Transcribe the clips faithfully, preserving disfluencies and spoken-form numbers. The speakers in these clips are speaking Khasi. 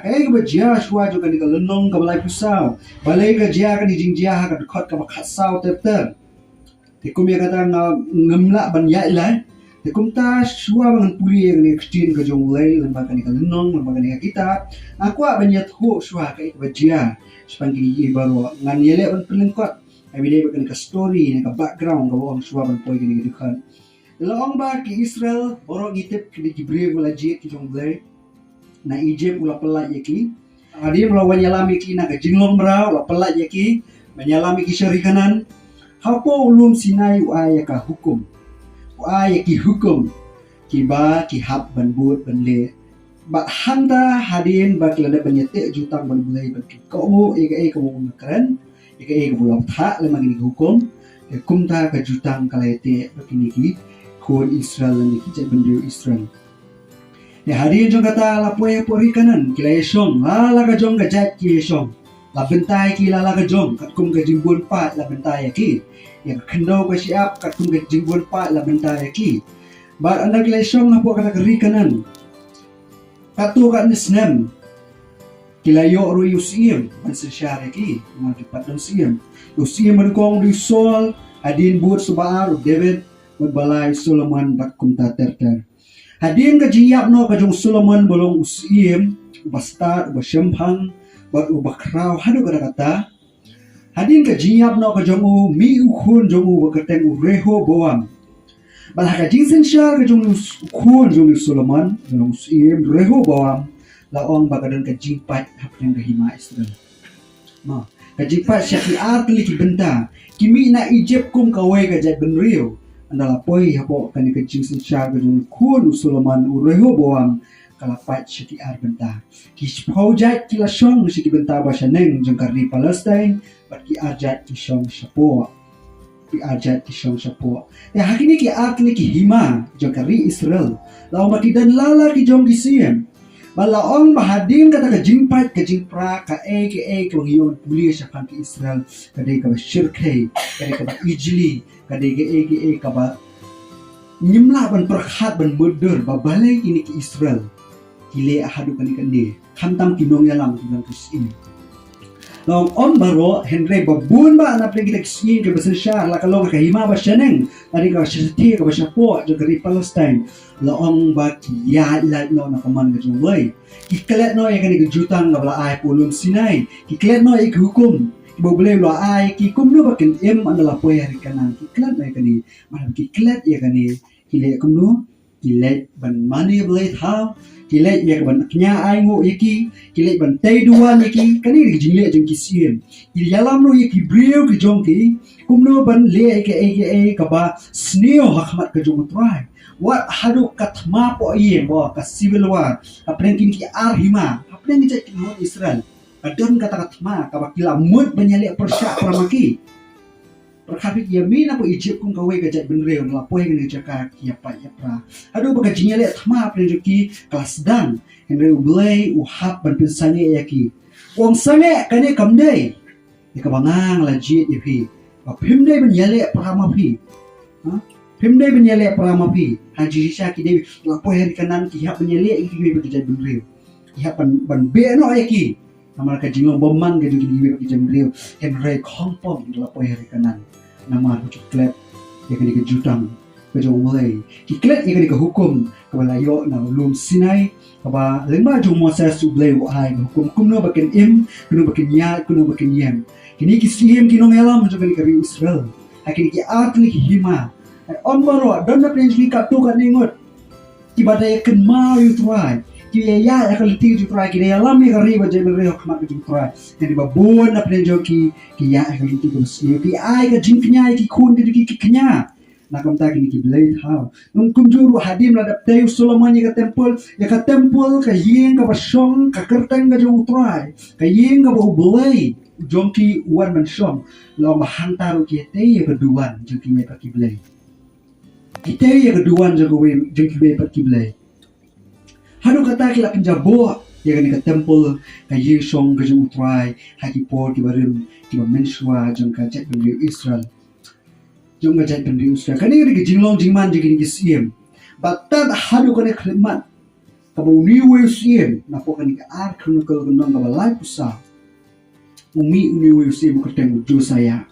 Kaei kaba jia shuwa jong kane ka lynnong kaba laiphew saw? Balei ka jia kane jingjia ha ka dkhot kaba khatsaw ter ter? Te kum ïa kata nga ngam lah ban ïaid lai. Te kumta shuwa ba ngan pule ïa kane ka ktien ka jong U Blei lyngba kane ka lynnong, lyngba kane ka kitab, nga kwah ban ïathuh shuwa kaei kaba jia shaphang kine baroh. Ngan ïaleh ban pynlyngkot ha kane ka story ne ka background kaba ong shuwa ban poi kane ka dkhot. La ong ba ki Israel baroh ngi tip ki dei ki briew ba la jied ki jong U Blei. Na Egypt u la pyllait ïa ki. Hadien ba la wan ïalam ïa ki na ka jinglong mraw, u la pyllait ïa ki ban ïalam ïa ki sha ri Kanaan. Hapoh u lum Sinai u ai ïa ka hukum. U ai ïa ki hukum kiba ki hap ban bud ban leh. Bad hangta hadien ba ki la dep ban ïateh jutang bad U Blei bad ki kohnguh ïa kaei kaba u la kren, ïa kaei kaba u la bthah lem ha kine ki hukum. Te kumta ka jutang ka la ïateh bad kine ki khun Israel lane ki jaitbynriew Israel. Te hadien jong kata la poi hapoh ri Kanaan, ki la ïashong, la la ka jong ka jait ki ïashong. La bynta ïa ki la la ka jong, katkum ka jingbun paid la bynta ïa ki. Ïa ka khyndew ka shyiap, katkum ka jingbun paid la bynta ïa ki. Bad ynda ki la ïashong hapoh kata ka ri Kanaan, katto katne snem ki la ïoh ruh ïa u syiem ban synshar ïa ki, namar ki pat don syiem. U syiem ba nyngkong u dei u Saul, hadien bud sa ba ar u David, bad ba lai u Solomon bad kumta ter ter. Hadien ka jingïap noh ka jong u Solomon ba long u syiem, uba stad, uba shemphang, bad uba khraw haduh katta katta. Hadien ka jingïap noh ka jong u, mih u khun jong u ba kyrteng u Rehoboam. Bad ha ka jingsynshar ka jong u s-, u khun jong u Solomon, jong u syiem Rehoboam, la ong ba ka don ka jingpait hapdeng ka hima Israel. Ma, ka jingpait sha ki ar tylli ki bynta, ki mih na Egypt kum kawei ka jaitbynriew. Ynda la poi hapoh kane ka jingsynshar ka jong u khun u Solomon u Rehoboam, ka la pait sha ki ar bynta. Ki shiphew jait ki la shong sha ki bynta ba shaneng jong ka ri Palestine, bad ki ar jait ki shong shapoh. Ki ar jait ki shong shapoh. Te ha kine ki ar tylli ki hima jong ka ri Israel, la ong ba ki don la la ki jong ki syiem. Bad la ong ba hadien kata ka jingpait ka jingpra, kaei kaei kaba ngi ïoh pule shaphang ki Israel, ka dei kaba shyrkhei, ka dei kaba ijli, ka dei kaei kaei kaba ngim lah ban pyrkhat ban mutdur ba balei kine ki Israel ki leh haduh kane kane, khamtam ki nongïalam kiba long ki syiem. La ong ym baroh, hynrei ba bun ba na pdeng kita ki syiem kiba synshar, la ka long ka hima ba shaneng, la dei ka shatei kaba shapoh jong ka ri Palestine. La ong ba ki ïaid lait noh na ka mon ka jong U Blei. Ki klet noh ïa kane ka jutang kaba la ai hapoh u lum Sinai. Ki klet noh ïa ki hukum kiba U Blei u la ai ïa ki, kumno ba kin im ynda la poi ha ri Kanaan. Ki klet noh ïa kane. Mar ba ki klet ïa kane, ki leh kumno? Ki leit ban mane blei thaw, ki leit ïa ka ban kñia ainguh ïa ki, ki leit ban tei duwan ïa ki, kane ka jingleh jong ki syiem. Ki ïalam ruh ïa ki briew ki jong ki, kumno ban leh ïa kaei kaei kaba sniew ha khmat ka jong U Trai. Wat haduh ka thma poh ïing, ba ka civil war, hapdeng kine ki ar hima, hapdeng ki jait ki hima Israel. Ka don kata ka thma, kaba ki la mut ban ïaleh pyrshah para ma ki. Pyrkhat ïa me na poh Egypt kum kawei ka jaitbynriew, la poi ha kane ka jaka ki ïa pait ïa pra. Haduh ba ka jingïaleh thma hapdeng jong ki ka la sdang, hynrei U Blei u hap ban pynsangeh ïa ki. U ong sangeh, kane kam dei ïa kaba nga nga la jied ïa phi. Ba phim dei ban ïaleh para ma phi. Ha? Phim dei ban ïaleh para ma phi. Ha, jingshisha ki dei la poi ha ri Kanaan ki hap ban ïaleh ïa kiwei pat ki jaitbynriew. Ki hap ban, ban beh noh ïa ki. Namar ka jinglong bymman ka jong ki dei kiwei pat ki jaitbynriew. Hynrei khongpong ki la poi ha ri Kanaan. Namar ba ki klet ïa kane ka jutang ka jong U Blei. Ki klet ïa kane ka hukum kaba la ïoh na u lum Sinai, kaba lyngba jong u Moses U Blei u ai ka hukum kumno ba kin im, kumno ba kin ïaid, kumno ba kin ïeng. Kine ki syiem ki nongïalam jong kane ka ri Israel, ha kine ki ar tylli ki hima, ym baroh, don na pdeng jong ki katto katne ngut kiba da ïa kynmaw ïa U Trai, ki ïa ïaid ha ka lynti jong U Trai, ki da ïalam ïa ka ri bad jaitbynriew ha khmat ka jong U Trai. Hynrei ba bun na pdeng jong ki, ki ïaid ha ka lynti kaba sniew, ki ai ka jingkñia ïa ki khun ki jong ki, ki kñia na ka bynta kine ki blei thaw. Ngan kumjuh ruh hadien ba la dep tei u Solomon ïa ka templ, ïa ka templ, ka ïing kaba shong, ka kyrteng ka jong U Trai, ka ïing kaba U Blei jong ki u wan ban shong, la ong ba hangta ruh ki tei ïa ka duwan jong kiwei pat ki blei. Ki tei ïa ka duwan jong kawei, jong kiwei pat ki blei. Haduh katta ki la pynjaboh ïa kane ka templ, ka ïing shong ka jong U Trai, ha ki por kiba rim, kiba mynshuwa jong ka jaitbynriew Israel. Jong ka jaitbynriew Israel. Kane ka dei ka jinglong jingman jong kine ki syiem. Bad tad haduh kane khyllipmat, kaba une uwei u syiem, napoh kane ka Ar Chronicle ka lynnong kaba laiphew saw. U mih une uwei u syiem u kyrteng u Josiah.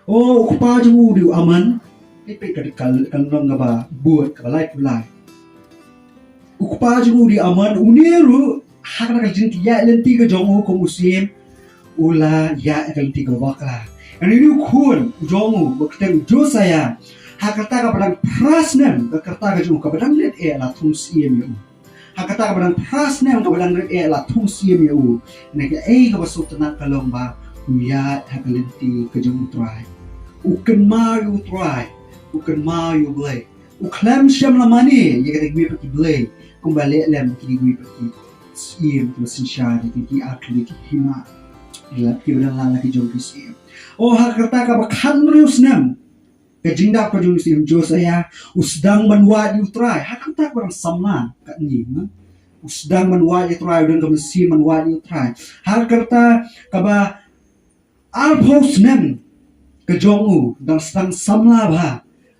O, u kpa jong u u dei u Amon. Peit, peit ka, ka, ka lynnong kaba bud, kaba laiphew lai. U kpa jong u u dei u Amon, une ruh, ha kata ka jingïaid lynti ka jong u kum u syiem, u la ïaid ka lynti kaba bakla. Hynrei une u khun u jong u, ba kyrteng u Josiah, ha kata kaba dang phra snem ka rta ka jong u, kaba dang leit eh la thung syiem ïa u. Ha kata kaba dang phra snem kaba dang leit eh la thung syiem ïa u. Hynrei kaei kaba sngewtynnat ka long ba u ïaid ha ka lynti ka jong u Trai. U kynmaw ïa u Trai. U kynmaw ïa u Blei. U khlem shym la mane ïa kine kiwei pat ki blei, kumba leh lem kine kiwei pat ki syiem kiba synshar ïa kine ki artylli ki hima. Ki lap kiba dang la la ki jong ki syiem. O, ha ka rta kaba khathynriew snem ka jingdap ka jong u syiem Josiah, u sdang ban wad ïa u Trai. Ha ka rta kaba dang samla katne, ha? U sdang ban wad ïa u Trai, u don ka mynsiem ban wad ïa u Trai. Ha ka rta kaba arphew snem ka jong u dang sdang samla bha.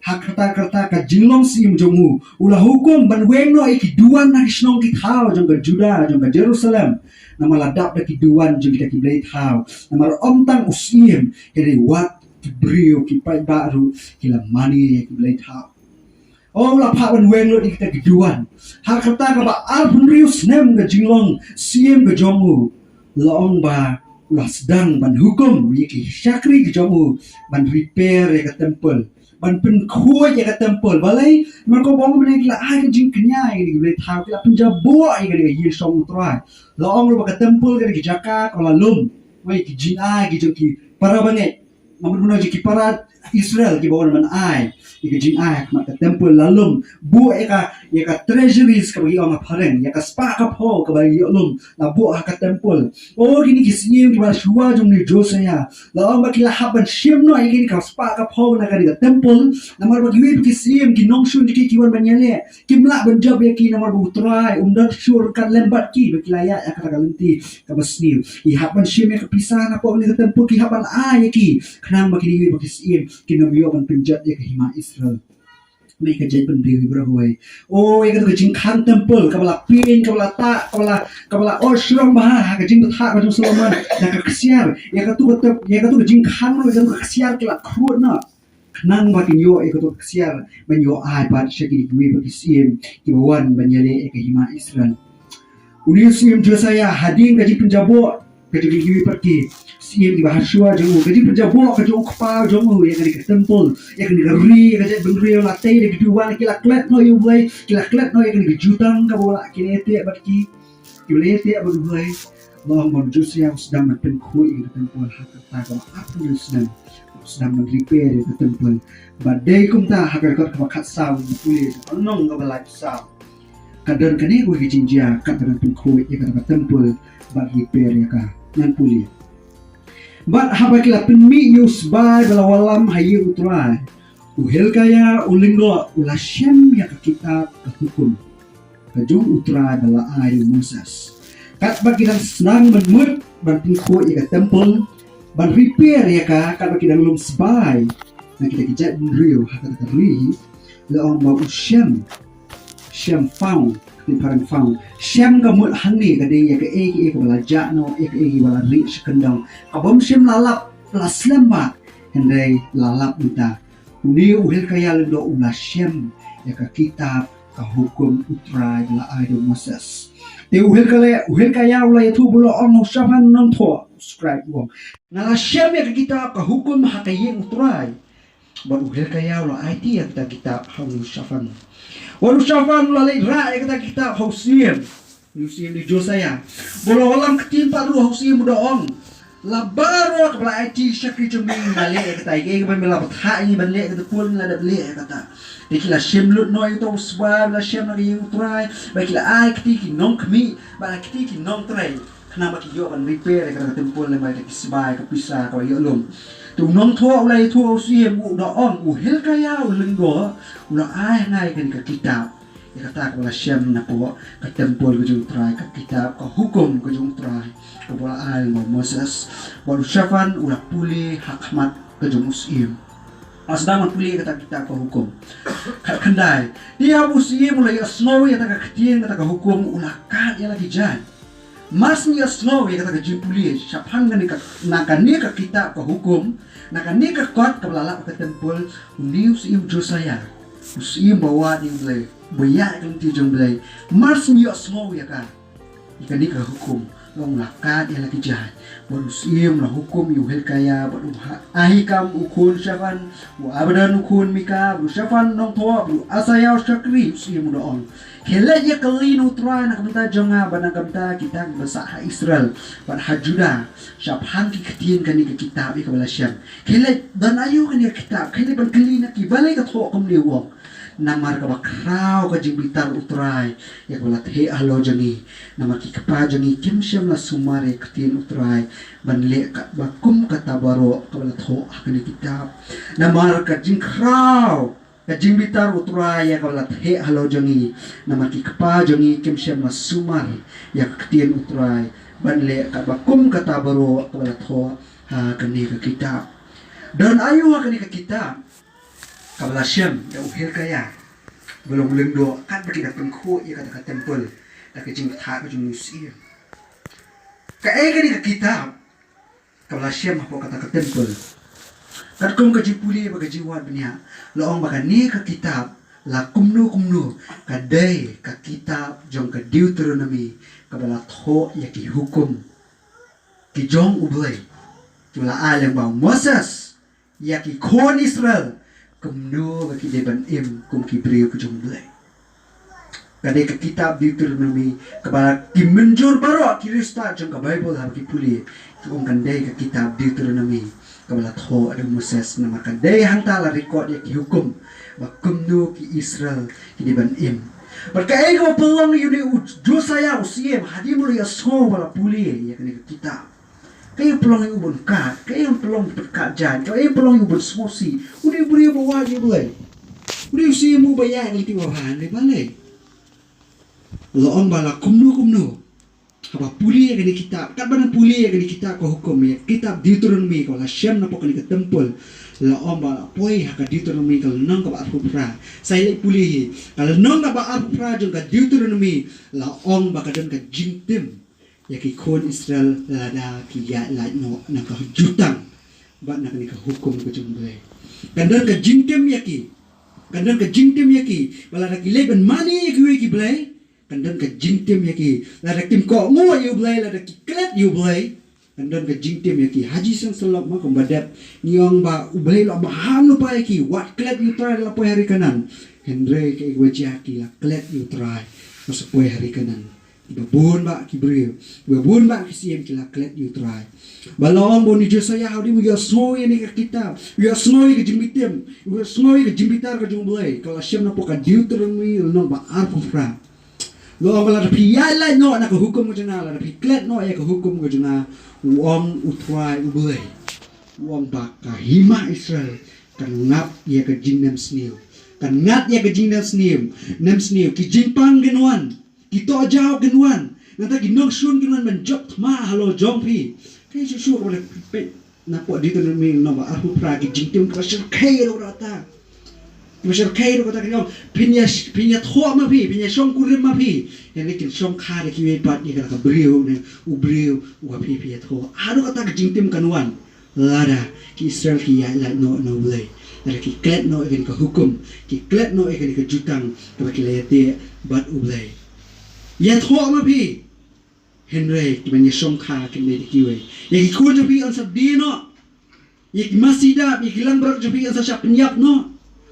Ha ka rta ka rta ka jinglong syiem jong u, u la hukum ban weng noh ïa ki duwan na ki shnong ki thaw jong ka Judah, jong ka Jerusalem. Namar la dap da ki duwan jong kita ki blei thaw. Namar ym tang u syiem, hynrei wat ki briew ki paidbah ruh ki la mane ïa ki blei thaw. O, u la phah ban weng lut ïa kita ki duwan. Ha ka rta kaba arphew hynriew snem ka jinglong syiem ka jong u, la ong ba u la sdang ban hukum ïa ki shakri ka jong u ban repair ïa ka temple, ban pynkhuid ïa ka temple. Balei? Namar kumba ong mynne ki la ai ka jingkñia ïa kine ki blei thaw, ki la pynjaboh ïa kane ka ïing shong u Trai. La ong ruh ba ka temple ka dei ka jaka kaba la lum. Wei, ki jingai ki jong ki para bangeit, namar mynno jong ki para Israel kiba wan ban ai ïa ka jingai ha khmat ka temple la lum. Buh ïa ka, ïa ka treasuries kaba ki ong ha phareng, ïa ka spah ka phew kaba ïoh lum, la buh ha ka temple. O, kine ki syiem kiba shuwa jong une u Josiah, la ong ba ki la hap ban shim noh ïa kine ka spah ka phew na kane ka temple. Namar ba kiwei pat ki syiem, ki nongshun jong ki, ki wan ban ïaleh, kim lah ban jop ïa ki namar ba u Trai um don shuh ryngkat lem bad ki, ba ki la ïaid ha kata ka lynti kaba sniew. Ki hap ban shim ïa ka pisa napoh kane ka temple, ki hap ban ai ïa ki, khnang ba kine kiwei pat ki syiem kin ym ïoh ban pynjot ïa ka hima Israel. Mei ka jaitbynriew iba hoi. O, ïa katu ka jingkhang temple kaba la pyn, kaba la tah, kaba la, kaba la ot shrong bha ha ka jingbthah ka jong u Solomon da ka ksiar. Ïa katu ka tem-, ïa katu ka jingkhang ruh, ïa katu ka ksiar ki la khrud noh, khnang ba kin ïoh ïa katu ka ksiar ban ïoh ai pat sha kine kiwei pat ki syiem kiba wan ban ïaleh ïa ka hima Israel. Une u syiem Josiah, hadien ka jingpynjaboh ka jong kine kiwei pat ki syiem kiba ha shuwa jong u, ka jingpynjaboh ka jong u kpa jong u ïa kane ka temple, ïa kane ka ri, ïa ka jaitbynriew, la tei da ki duwan, ki la klet noh ïa U Blei, ki la klet noh ïa kane ka jutang kaba u la, ki la ïateh bad ki, ki la ïateh bad U Blei. La ong ba u Josiah u sdang ban pynkhuid ïa ka temple ha ka rta kaba arphew hynriew snem. U sdang ban repair ïa ka temple. Bad dei kumta ha ka record kaba khatsaw, ngan pule ka lynnong kaba laiphew saw. Ka don kane kawei ka jingjia katba dang pynkhuid ïa kata ka temple bad repair ïa ka. Ngan pule. Bad haba ki la pynmih ïa u sbai ba la wallam ha ïing U Trai, u Hilkiah u lyngdoh u la shem ïa ka kitab ka hukum ka jong U Trai ba la ai da u Moses. Katba ki dang sdang ban mut ban pynkhuid ïa ka temple, ban repair ïa ka, katba ki dang lum sbai na kita ki jaitbynriew ha kata ka ri, la ong ba u shem, shem found, ka ktien phareng found. Shem ka mut hangne ka dei ïa kaei kaei kaba la jah noh, ïa kaei kaba la rieh sha kyndong. Ka bym shym la lap la slem bha, hynrei la lap mynta. Une u Hilkiah lyngdoh u la shem ïa ka kitab ka hukum U Trai ba la ai da u Moses. Te u Hilkiah, u Hilkiah u la ïathuh bad u la ong ha u Shaphan u nongthoh, u scribe u ong, nga la shem ïa ka kitab ka hukum ha ka ïing U Trai. Bad u Hilkiah u la aiti ïa kata ka kitab ha u Shaphan. Bad u Shaphan u la leit rah ïa kata ka kitab ha u syiem. U syiem u Josiah. Bad u la wallam ktien pat ruh ha u syiem, u da ong, la baroh kaba la aiti ki shakri jong me, ngi la leh ïa kata. Ïa kaei kaba me la bthah ïa ngi ban leh, ka dei pun ngi la dep leh ïa kata. Te ki la shim lut noh ïa uto u sbai ba la shem na ka ïing U Trai, bad ki la ai kti ki nongkhmih bad kti ki nongtrei, khnang ba ki ïoh ban repair ïa kata ka temple lem bad ki sbai, ka pisa kaba ïoh lum. Te u nongthoh u la ïathuh ha u syiem, u da ong, u Hilkiah u lyngdoh u la ai ha nga ïa kane ka kitab, ïa kata kaba la shem napoh ka temple ka jong U Trai, ka kitab ka hukum ka jong U Trai kaba la ai da u Moses. Bad u Shaphan u la pule ha khmat ka jong u syiem. Sdang ban pule ïa kata ka kitab ka Hukum. Khatkhyndai. Te haba u syiem u la ïohsngew ïa kata ka ktien, kata ka hukum, u la kad ïa la ki jaiñ. Mar shu ïohsngew ïa kata ka jingpule shaphang kane ka, na kane ka kitab ka Hukum, na kane ka kot kaba la lap ha ka templ, une u syiem Josaïa, u syiem ba wad ïa U Blei, ba ïaid ïa ka lynti jong U Blei, mar shu ïohsngew ïa ka, ïa kane ka hukum, la ong, la kad ïa la ki jaiñ. Bad u syiem u la hukum ïa u Hilkiah, bad u Ha-, Ahikam u khun Shaphan, u Abaddon u khun Mika, bad u Shaphan u nongthoh, bad u Asaïah u shakri u syiem, u da ong, khie leit ïakylli na U Trai na ka bynta jong nga bad na ka bynta kita kiba sah ha Israel bad ha Judah shaphang ki ktien kane ka kitab ïa kaba la shem. Khie leit, don aïu kane ka kitab? Khie leit ban kylli na ki balei ka thoh kumne, u ong. Namar kaba khraw ka jingbitar U Trai ïa kaba la theh halor jong ngi. Namar ki kpa jong ngi kim shym la sumar ïa ka ktien U Trai ban leh katba kum kata baroh kaba la thoh ha kane ka kitab. Namar ka jingkhraw ka jingbitar U Trai ïa kaba la theh halor jong ngi. Namar ki kpa jong ngi kim shym la sumar ïa ka ktien U Trai ban leh katba kum kata baroh kaba la thoh ha kane ka kitab. Don aïu ha kane ka kitab kaba la shem da u Hilkiah, ba long lyngdoh, katba ki da pynkhuid ïa kata ka templ da ka jingbatai ka jong u syiem? Kaei kane ka kitab kaba la shem hapoh kata ka templ? Katkum ka jingpule bad ka jingwad bniah, la ong ba kane ka kitab, la kumno kumno, ka dei ka kitab jong ka Deuteronomy, kaba la thoh ïa ki hukum ki jong U Blei, kiba la ai lyngba u Moses ïa ki khun Israel, kumno ba ki dei ban im kum ki briew ki jong U Blei. Ka dei ka kitab Deuteronomy, kaba ki mynjur baroh ki riewstad jong ka Baibl, haba ki pule, ki ong kan dei ka kitab Deuteronomy kaba la thoh da u Moses, namar ka dei hangta la record ïa ki hukum ba kumno ki Israel ki dei ban im. Bad kaei kaba pynlong ïa une u Josaïah u syiem, hadien ba u la ïohsngew ba la pule ïa kane ka kitab, kaei pynlong ïa u ban kad, kaei pynlong ban kad jaiñ, kaei pynlong ïa u ban sngewsih? U dei u briew ba wad ïa U Blei, u dei u syiem ba ïaid lynti ba bha, hynrei balei? La ong ba la kumno kumno, haba pule ïa kane ka kitab, katba nang pule ïa kane ka kitab ka hukum, ïa ka kitab Deuteronomy kaba la shem napoh kane ka templ, la ong ba la poi ha ka Deuteronomy ka lynnong kaba arphew phra. Sa ïa leit pule hi, ka lynnong kaba arphew phra jong ka Deuteronomy, la ong ba ka don ka jingtim ïa ki khun Israel lada ki ïaid lait noh na ka jutang bad na kane ka hukum ka jong U Blei. Kan don ka jingtim ïa ki, kan don ka jingtim ïa ki ba lada ki leit ban mane ïa kiwei ki blei, kan don ka jingtim ïa ki. Lada kim kohnguh ïa U Blei, lada ki klet ïa U Blei, kan don ka jingtim ïa ki. Ha jingsngewsih lok ma, kumba dep ngi ong ba U Blei u la maham lypa ïa ki, wat klet ïa U Trai lada la poi ha ri Kanaan. Hynrei kaei kaba jia, ki la klet ïa U Trai, la sa poi ha ri Kanaan. Kiba bun bah ki briew, kiba bun bah ki syiem ki la klet ïa U Trai. Ba la ong ba une u Josaïah, hadien ba u ïohsngew ïa kane ka kitab, u ïohsngew ïa ka jingbit, u ïohsngew ïa ka jingbitar ka jong U Blei, kaba la shem napoh ka Deuteronomy lynnong ba arphew phra. La ong ba lada phi ïaid lait noh na ka hukum ka jong nga, lada phi klet noh ïa ka hukum ka jong nga, u ong U Trai U Blei, u ong ba ka hima Israel kan ngat ïa ka jingnemsniew. Kan ngat ïa ka jingnemsniew, nemsniew. Ki jingpang kin wan, ki tohjaw kin wan, nangta ki nongshun kin wan ban jop thma halor jong phi. Kaei shuh shuh, wat la peit napoh Deuteronomy lynnong ba arphew phra, ki jingtim kiba shyrkhei ruh kata. Kiba shyrkhei ruh kata, ki ong, phin ïa, phin ïathoh ma phi, phin ïashongkurim ma phi, hynrei kin shongkha da kiwei pat, ïa kata ka briew ne u briew uba phi, phi ïathoh. Haduh katta ka jingtim kan wan lada ki Israel ki ïaid lait noh na U Blei, lada ki klet noh ïa kane ka hukum, ki klet noh ïa kane ka jutang kaba ki la ïateh bad U Blei. Ïathoh ma phi, hynrei kiban ïashongkha kin dei da kiwei. Ïa ki khun jong phi yn sa die noh, ïa ki masi dap, ïa ki langbrot jong phi yn sa shah pynïap noh.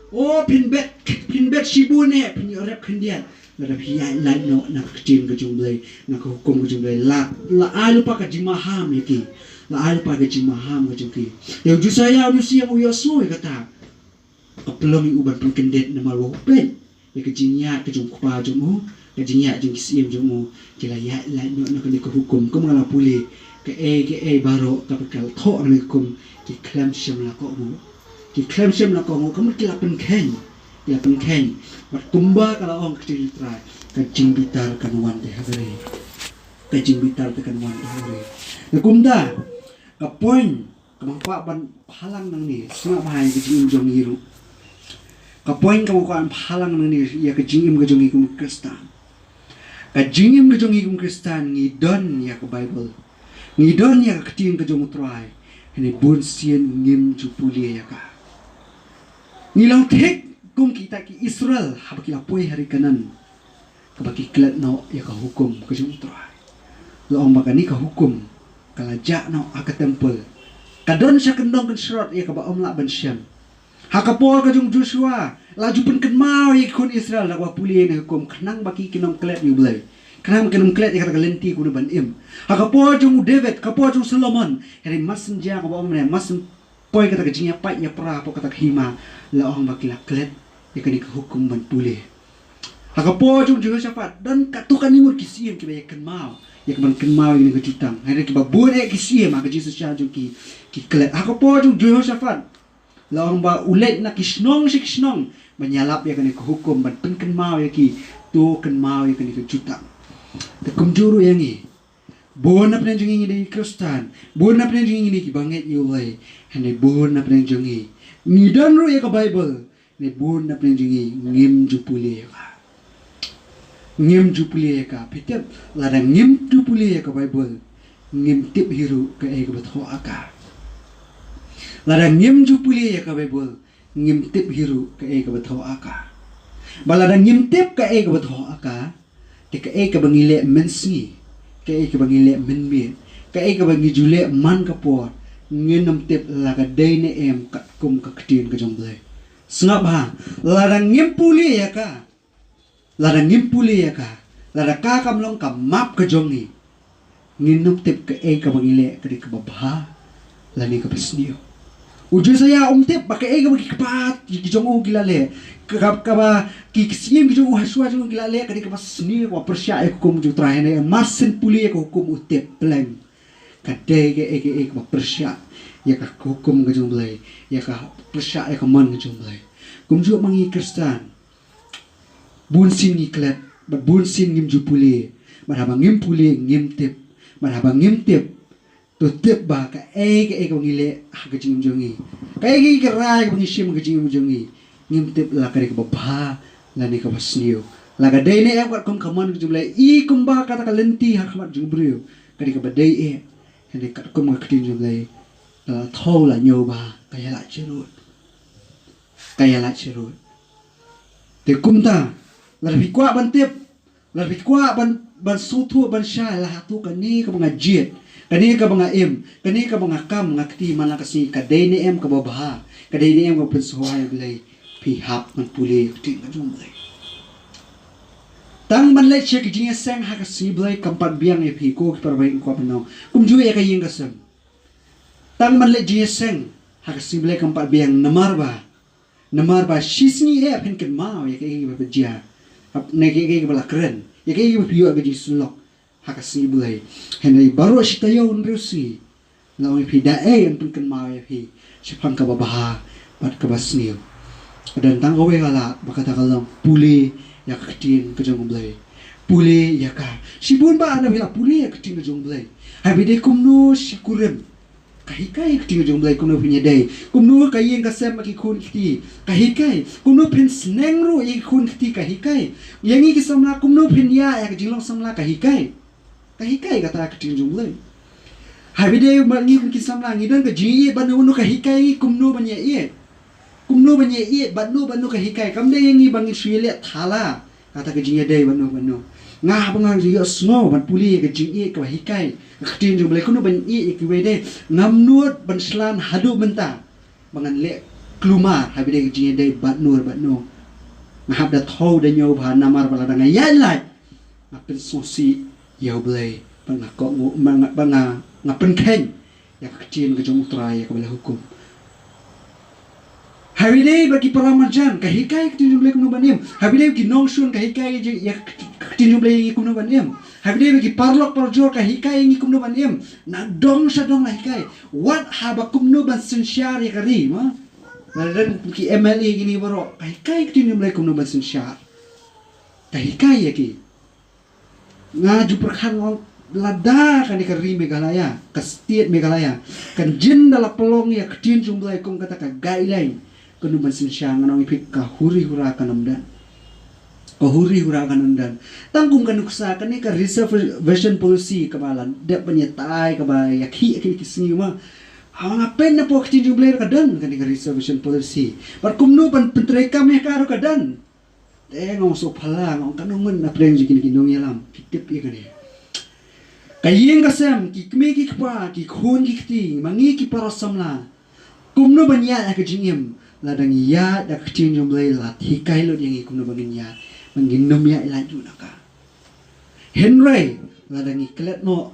O, phin bet, phin bet shibun eh, phin ïoh rep khyndiat lada phi ïaid lait noh na ka ktien ka jong U Blei, na ka hukum ka jong U Blei. La, la ai lypa ka jingmaham ïa ki, la ai lypa ka jingmaham ka jong ki. Ïa u Josaïah, une u syiem, u ïohsngew ïa kata. Ka pynlong ïa u ban pynkyndit, namar ba u peit ïa ka jingïaid ka jong u kpa jong u, ka jingïaid jong ki syiem jong u, ki la ïaid lait noh na kane ka hukum. Kum nga la pule, kaei kaei baroh kaba ka la thoh ha kane ka hukum, ki khlem shym la kohnguh. Ki khlem shym la kohnguh, ka mut ki la pynkheiñ, ki la pynkheiñ. Bad kumba ka la ong ka ktien U Trai, ka jingbitar kan wan te ha ri. Ka jingbitar te kan wan te ha ri. Te kumta, ka point Ka mangkwah ban phalang nangne, sngap bha ïa ka jingim jong ngi ruh. Ka point ka mangkwah ban phalang nangne ïa ka jingim ka jong ngi kum ki Khristan. Ka jingim ka jong ngi kum ki Khristan ngi don ïa ka Baibl. Ngi don ïa ka ktien ka jong U Trai. Hynrei bun sien ngim ju pule ïa ka. Ngi long thik kum kita ki Israel haba ki la poi ha ri Kanaan. Kaba ki klet noh ïa ka hukum ka jong U Trai. La ong ba kane ka hukum ka la jah noh ha ka temple. Ka don sha kyndong kynshrot ïa kaba ym lah ban shem. Ha ka por ka jong Joshua la ju pynkynmaw ïa ki khun Israel da kaba pule ïa kane ka hukum khnang ba ki kin ym klet ïa U Blei. Khnang ba kin ym klet ïa kata ka lynti kumno ban im. Ha ka por jong u David, ka por jong u Solomon, hynrei mar shen jia kaba ym ne, mar shen poi kata ka jingïapait ïapra hapoh kata ka hima, la ong ba ki la klet ïa kane ka hukum ban pule. Ha ka por jong u Jehoshaphat don katto katne ngut ki syiem kiba ïakynmaw, ïa kaban kynmaw ïa kane ka jutang. Hynrei kiba bun eh ki syiem ha ka jingshisha jong ki, ki klet. Ha ka por jong u Jehoshaphat la ong ba u leit na ki shnong sha ki shnong ban ïalap ïa kane ka hukum, ban pynkynmaw ïa ki, to kynmaw ïa kane ka jutang. Te kumjuh ruh ïa ngi. Bun na pdeng jong ngi ngi dei ki Khristan. Bun na pdeng jong ngi ngi dei kiba ngeit ïa U Blei. Hynrei bun na pdeng jong ngi ngi don ruh ïa ka Baibl. Hynrei bun na pdeng jong ngi ngim ju pule ïa ka. Ngim ju pule ïa ka. Phi tip, lada ngim ju pule ïa ka Baibl, ngim tip hi ruh kaei kaba thoh ha ka. Lada ngim ju pule ïa ka Baibl, ngim tip hi ruh kaei kaba thoh ha ka. Ba lada ngim tip kaei kaba thoh ha ka, te kaei kaba ngi leh mynsngi, kaei kaba ngi leh mynmiet, kaei kaba ngi ju leh man ka por, ngin ym tip la ka dei ne em katkum ka ktien ka jong U Blei. Sngap bha, lada ngim pule ïa ka, lada ngim pule ïa ka, lada ka kam long ka map ka jong ngi, ngin ym tip kaei kaba ngi leh ka dei kaba bha lane kaba sniew. U Josaïah um tip ba kaei kaba ki kpa ki jong u ki la leh, ka, kaba ki, ki syiem ki jong u ha shuwa jong u ki la leh ka dei kaba sniew, kaba pyrshah ïa ka hukum jong U Trai, hynrei mar shen pule ïa ka hukum u tip pleng ka dei kaei kaei kaba pyrshah ïa ka hukum ka jong U Blei, ïa ka pyrshah ïa ka mon ka jong U Blei. Kumjuh ma ngi Khristan, bun sien ngi klet, bad bun sien ngim ju pule, bad haba ngim pule ngim tip, bad haba ngim tip, to tip ba kaei kaei kaba ngi leh ha ka jingim jong ngi, kaei kaei ka rai kaba ngi shim ha ka jingim jong ngi, ngim tip la ka dei kaba bha lane kaba sniew. La ka dei ne em katkum ka mon ka jong U Blei, i kumba kata ka lynti ha khmat jong u briew ka dei kaba dei eh, hynrei katkum ka ktien jong U Blei, la thoh la ñiew ba ka ïalait sharud. Ka ïalait sharud. Te kumta, lada phi kwah ban tip, lada phi kwah ban, ban sngewthuh, ban shai, la hato kane kaba nga jied, kane kaba nga im, kane kaba nga kam, nga kti man la ka sngi, ka dei ne em kaba bha, ka dei ne em kaba pynsngewbha ïa U Blei, phi hap ban pule ïa ka ktien ka jong U Blei. Tang ban leit sha ka jingïaseng ha ka sngi Blei kam pat biang ïa phi, ko ki para bangeit, ko ki para nong. Kumjuh ïa ka ïing ka sem. Tang ban leit jingïaseng ha ka sngi Blei kam pat biang, namar ba, namar ba shi sngi eh phin kynmaw ïa kaei kaba jia, ne kaei kaba la kren, ïa kaei kaba phi ïoh ha ka jingsyllok ha ka sngi Blei. Hynrei baroh shi taïew hynriew sngi, la ong ïa phi, da ei yn pynkynmaw ïa phi shaphang kaba bha bad kaba sniew. Ka don tang kawei ka lad, ba kata ka long pule ïa ka ktien ka jong U Blei. Pule ïa ka. Shibun ba lada phi la pule ïa ka ktien ka jong U Blei, haba dei kumno shi kurim, ka hikai ïa ka ktien ka jong U Blei, kumno phin ïadei, kumno ka ïing ka sem bad ki khun ki kti, ka hikai, kumno phin sneng ruh ïa ki khun ki kti, ka hikai. Ïa ngi ki samla, kumno phin ïa, ïa ka jinglong samla, ka hikai. Ka hikai kata ka ktien jong U Blei. Haba dei ma ngi kum ki samla ngi don ka jingïeit bad no bad no, ka hikai ngi kumno ban ïa ïeit. Kumno ban ïa ïeit bad no bad no, ka hikai. Kam dei ïa ngi ba ngin shu ïaleh thala kata ka jingïadei bad no bad no. Nga haba nga ïohsngew ban pule ïa ka jingïeit kaba hikai, ka ktien jong U Blei, kumno ban ïeit ïa kiwei de, ngam nud ban shlan haduh mynta ba ngan leh kulmar haba dei ka jingïadei bad no bad no. Nga hap da thew da ñiew bha, namar ba lada nga ïaid lait, nga pynsngewsih ïa U Blei, bad nga kohnguh, bad nga, bad nga, nga pynkheiñ ïa ka ktien ka jong U Trai ïa kaba la hukum. Haba dei bad ki para marjan, ka hikai ka ktien jong U Blei kumno ban im. Haba dei bad ki nongshun, ka hikai ïa ka ktien jong U Blei kumno ban im. Haba dei bad ki paralok parajor, ka hikai ïa ngi kumno ban im. Na dong sha dong la hikai. Wat haba kumno ban synshar ïa ka ri, ma. Lada don ki M L A kine baroh, ka hikai ka ktien jong U Blei kumno ban synshar. Ka hikai ïa ki. Nga ju pyrkhat nga ong, Lada kane ka ri Meghalaya, ka state Meghalaya, kan jin da la pynlong ïa ka ktien jong U Blei kum kata ka guideline, kano ban synshar, ngan ong ïa phi, ka huri hura kan ym don. Ka huri hura kan ym don. Tang kum ka nuksa kane ka reservation policy kaba la dep ban ïatai, kaba ïa ki, ïa ki sngi ma. Ha nga pyn na pok ka ktien jong U Blei ka don kane ka reservation policy. Bad kumno ban pyntreikam ïa ka ruh ka don. Te nga ong sngewphylla, nga ong katno ngut na pdeng jong kine ki nongïalam ki tip ïa kane. Ka ïing ka sem, ki kmie ki kpa, ki khun ki kti, ma ngi ki para samla. Kumno ban ïaid ha ka jingim, lada ngi ïaid da ka ktien jong U Blei la hikai lut ïa ngi kumno ban ngin ïaid, ban ngin nym ïaid lait lut na ka. Hynrei lada ngi klet noh,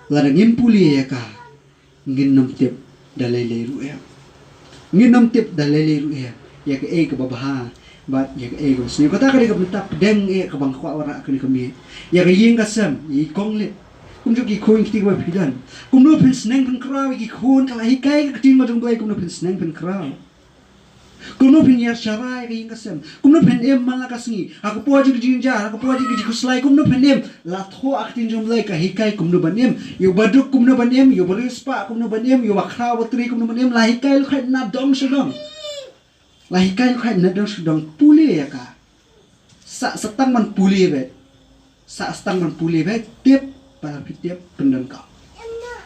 lada ngim pule ïa ka, ngin nym tip da lei lei ruh em. Ngin nym tip da lei lei ruh em ïa kaei kaba bha bad ïa kaei kaba sniew. Kata ka dei ka bynta pdeng eh kaba nga kwah wanrah kane ka miet. Ïa ka ïing ka sem, ïa i kong lip. Kumjuh ki khun ki kti kiba phi don. Kumno phin sneng phin khraw ïa ki khun, ka la hikai ka ktien ka jong U Blei kumno phin sneng phin khraw. Kumno phin ïa sharai ka ïing ka sem. Kumno phin im man la ka sngi. Ha ka por jong ka jingjynjar, ha ka por jong ka jingkhuslai, kumno phin im. La thoh ha ka ktien jong U Blei ka hikai kumno ban im. Ïa u baduk kumno ban im, ïa u bariewspah kumno ban im, ïa u bakhraw batri kumno ban im. La hikai lehkai nadong shadong. La hikai lehkai nadong shadong, pule ïa ka. Sa, sa tang ban pule beit. Sa, sa tang ban pule beit, tip, para phi tip, pyndonkam.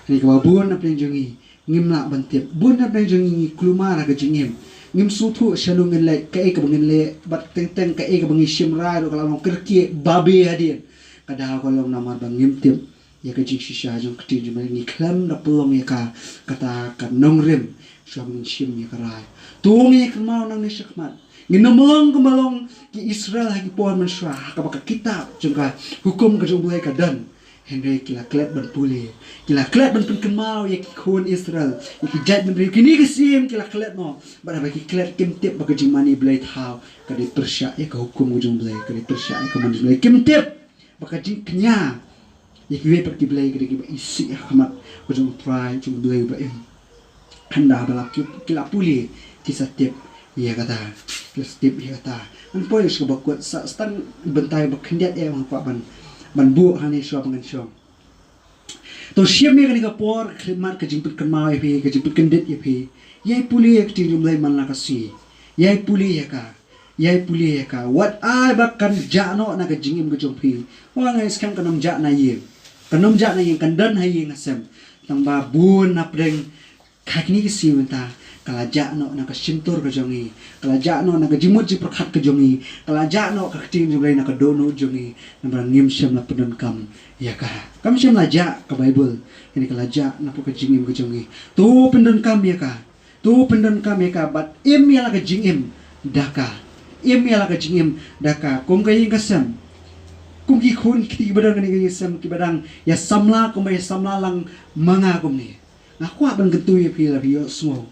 Kane kaba bun na pdeng jong ngi ngim lah ban tip. Bun na pdeng jong ngi ngi kulmar ha ka jingim. Ngim sngewthuh shano ngin leit, kaei kaba ngin leh, bad teng teng kaei kaba ngi shim rai ruh ka la long kyrkieh babe hadien. Ka daw ka long namar ba ngim tip ïa ka jingshisha jong ka ktien jong U Blei, ngi khlem da pynlong ïa ka, kata ka nongrim shuwa ba ngin shim ïa ka rai. To ngin ïa kynmaw nangne shakhmat. Ngin ym long kumba long ki Israel ha ki por mynshuwa, ha kaba ka kitab jong ka hukum ka jong U Blei ka don. Hynrei ki la klet ban pule, ki la klet ban pynkynmaw ïa ki khun Israel, ïa ki jaitbynriew, kine ki syiem ki la klet noh. Bad haba ki klet kim tip ba ka jingmane blei thaw ka dei pyrshah ïa ka hukum ka jong U Blei, ka dei pyrshah ïa ka mon jong U Blei. Kim tip ba ka jingkñia ïa kiwei pat ki blei ka dei kiba isih ha khmat ka jong U Trai jong U Blei uba im. Hynda ba la ki, ki la pule, ki sa tip ïa kata, ki la sa tip ïa kata. Ngan poi sha kaba kut, sa, sa tang bynta ba khyndiat eh ba nga kwah ban, ban buh hangne shuwa ba ngan shong. To shim ïa kane ka por, ka khlieh mat, ka jingpynkynmaw ïa phi, ka jingpynkyndit ïa phi. Ïai pule ïa ka ktien jong U Blei man la ka sngi. Ïai pule ïa ka. Ïai pule ïa ka. Wat ai ba kan jah noh na ka jingim ka jong phi. Wat ai skhem kan ym jah na ïing. Kan ym jah na ïing, kan don ha ïing ha sem. Tang ba bun na pdeng ha kine ki sngi mynta, ka la jah noh na ka shyntur ka jong ngi. Ka la jah noh na ka jingmut jingpyrkhat ka jong ngi. Ka la jah noh ka ktien jong U Blei na ka dohnud jong ngi. Namar ngim shym la pyndonkam ïa ka. Kam shym la jah ka Baibl. Kane ka la jah na pdeng ka jingim ka jong ngi. To pyndonkam ïa ka. To pyndonkam ïa ka bad im ïa la ka jingim da ka. Im ïa la ka jingim da ka. Kum ka ïing ka sem. Kum ki khun ki kti kiba don kane ka ïing sem kiba dang ïa samla kumba ïa samla lang ma nga kumne. Nga kwah ban kyntu ïa phi la phi ïohsngew.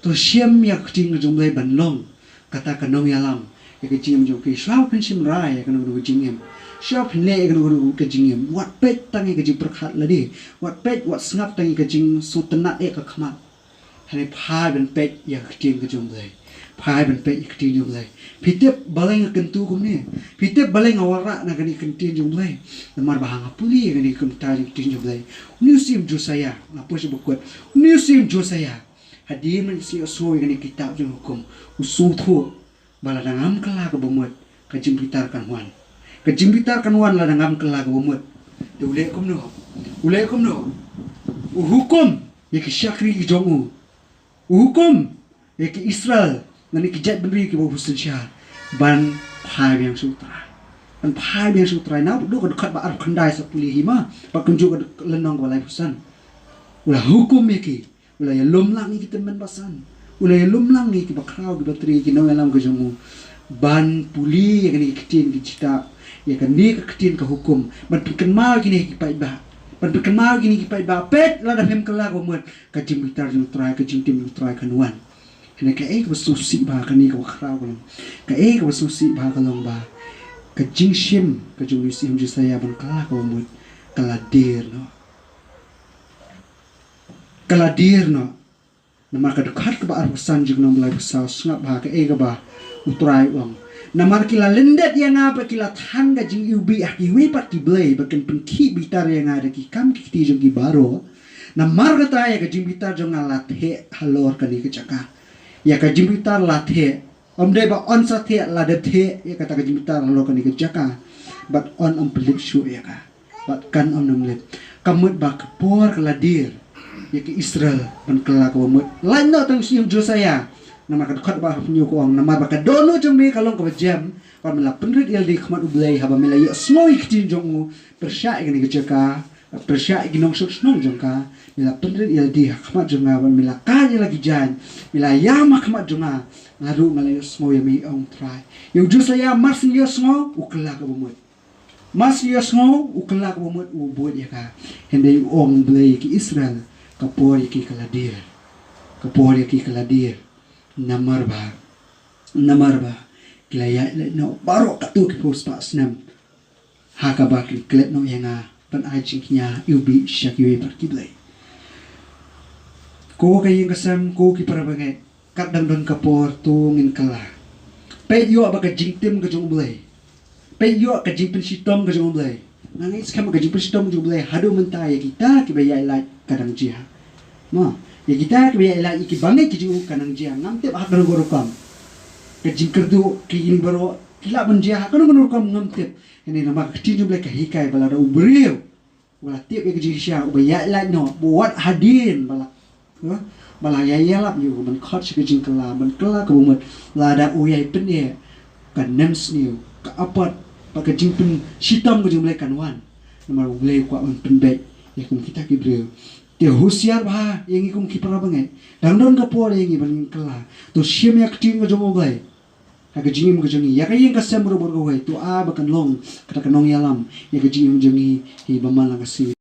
To shim ïa ka ktien ka jong U Blei ban long kata ka nongïalam ïa ka jingim jong phi. Shuwa phin shim rai ïa kano kano ka jingim. Shuwa phin leh ïa kano kano ka jingim. Wat peit tang ïa ka jingpyrkhat lade. Wat peit, wat sngap tang ïa ka jingsngewtynnat ïa ka khmat. Hynrei phai ban peit ïa ka ktien ka jong U Blei. Phai ban peit ïa ka ktien jong U Blei. Phi tip balei nga kyntu kumne. Phi tip balei nga wanrah na kane ka ktien jong U Blei. Namar ba ha nga pule ïa kane ka bynta jong ka ktien jong U Blei. Une u syiem Josiah, nga poi sha ba kut. Une u syiem Josiah, hadien ba u ïohsngew ïa kane ka kitab jong ka hukum, u sngewthuh ba lada ngam kylla kaba mut, ka jingbitar kan wan. Ka jingbitar kan wan lada ngam kylla kaba mut. Te u leh kumno? U leh kumno? U hukum ïa ki shakri ki jong u. U hukum ïa ki Israel, lane ki jaitbynriew kiba u synshar, ban phai biang sha U Trai. Ban phai biang sha U Trai. Naduh ka dkhot ba arphew khyndai sa pule hi ma, bad kumjuh ka lynnong kaba laiphew san. U la hukum ïa ki. U la ïalum lang ïa ki tymmen basan. U la ïalum lang ïa ki bakhraw, ki batri, ki nongïalam ka jong u. Ban pule ïa kane ka ktien ki jita, ïa kane ka ktien ka hukum. Ban pynkynmaw ïa kine ki paidbah. Ban pynkynmaw ïa kine ki paidbah. Peit lada phim kylla kaba mut, ka jingbitar jong U Trai, ka jingtim jong U Trai kan wan. Hynrei kaei kaba sngewsih bha kane kaba khraw ka long. Kaei kaba sngewsih bha ka long ba ka jingshim ka jong u Syiem Josiah ban kylla kaba mut ka la dier noh. Ka la dier noh. Namar ka dkhot kaba arphew san jong ka lynnong ba laiphew saw, sngap bha kaei kaba U Trai u ong. Namar ki la lyndet ïa nga bad ki la than ka jingiwbih ha kiwei pat ki blei, bad kin pynkhih bitar ïa nga da ki kam ki kti jong ki baroh. Namar kata ïa ka jingbitar jong nga la theh halor kane ka jaka. Ïa ka jingbitar la theh. Ym dei ba yn sa theh, la da theh ïa kata ka jingbitar halor kane ka jaka. Bad yn ym pynlip shuh ïa ka. Bad kan ym nang lip. Ka mut ba ka por ka la dier ïa ki Israel ban kylla kaba mut. Lait noh tang sha u Josiah. Namar ka dkhot ba hynñiew ka ong, namar ba ka dohnud jong me ka long kaba jem, bad me la pynrit ïalade ha khmat U Blei, haba me la ïohsngew ïa ka ktien jong u, pyrshah ïa kane ka jaka, pyrshah ïa ki nongshong shnong jong ka. Me la pynrit ïalade ha khmat jong nga, bad me la kha ïa la ki jaiñ, me la ïam ha khmat jong nga. Nga ruh nga la ïohsngew ïa me, ong Trai. Ïa u Josiah mar syn ïohsngew, u kylla kaba mut. Mar syn ïohsngew, u kylla kaba mut, u bud ïa ka. Hynrei u ong Blei ïa ki Israel, ka por ïa ki ka la dier. Ka por ïa ki ka la dier. Namar ba, namar ba ki la ïaid leit noh baroh katto ki phew spah snem. Ha kaba ki klet noh ïa nga, ban ai jingkñia iwbih sha kiwei pat ki blei. Ko ka ïing ka sem, ko ki para bangeit, kat dang don ka por to ngin kylla. Peit ïoh ba ka jingtim ka jong U Blei. Peit ïoh ka jingpynshitom ka jong U Blei. Nga ngeit skhem ka jingpynshitom ka jong U Blei haduh mynta ïa kita kiba ïaid lait ka dang jia. Mo, ïa kita kiba ïaid lait ïa ki bangeit ki jong u ka dang jia. Ngam tip ha kano ka rukom. Ka jingkyrduh ki ïing baroh ki lah ban jia ha kano kano rukom ngam tip. Hynrei namar ka ktien jong U Blei ka hikai ba lada u briew uba la tip ïa ka jingshisha, uba ïaid lait noh, ba wat hadien ba la, eh, ba la ïa ïalap ïa u ban khot sha ka jingkylla, ban kylla kaba mut, lada u ïai pyneh, ka nemsniew, ka apot, bad ka jingpynshitom ka jong U Blei kan wan. Namar U Blei u kwah ban pynbeit ïa kum kita ki briew. Te husiar bha ïa ngi kum ki para bangeit. Dang don ka por ïa ngi ban kylla. To shim ïa ka ktien ka jong U Blei ha ka jingim ka jong ngi, ïa ka ïing ka sem baroh kawei, to ai ba kan long kata ka nongïalam ïa ka jingim jong ngi hi ba man la ka sngi.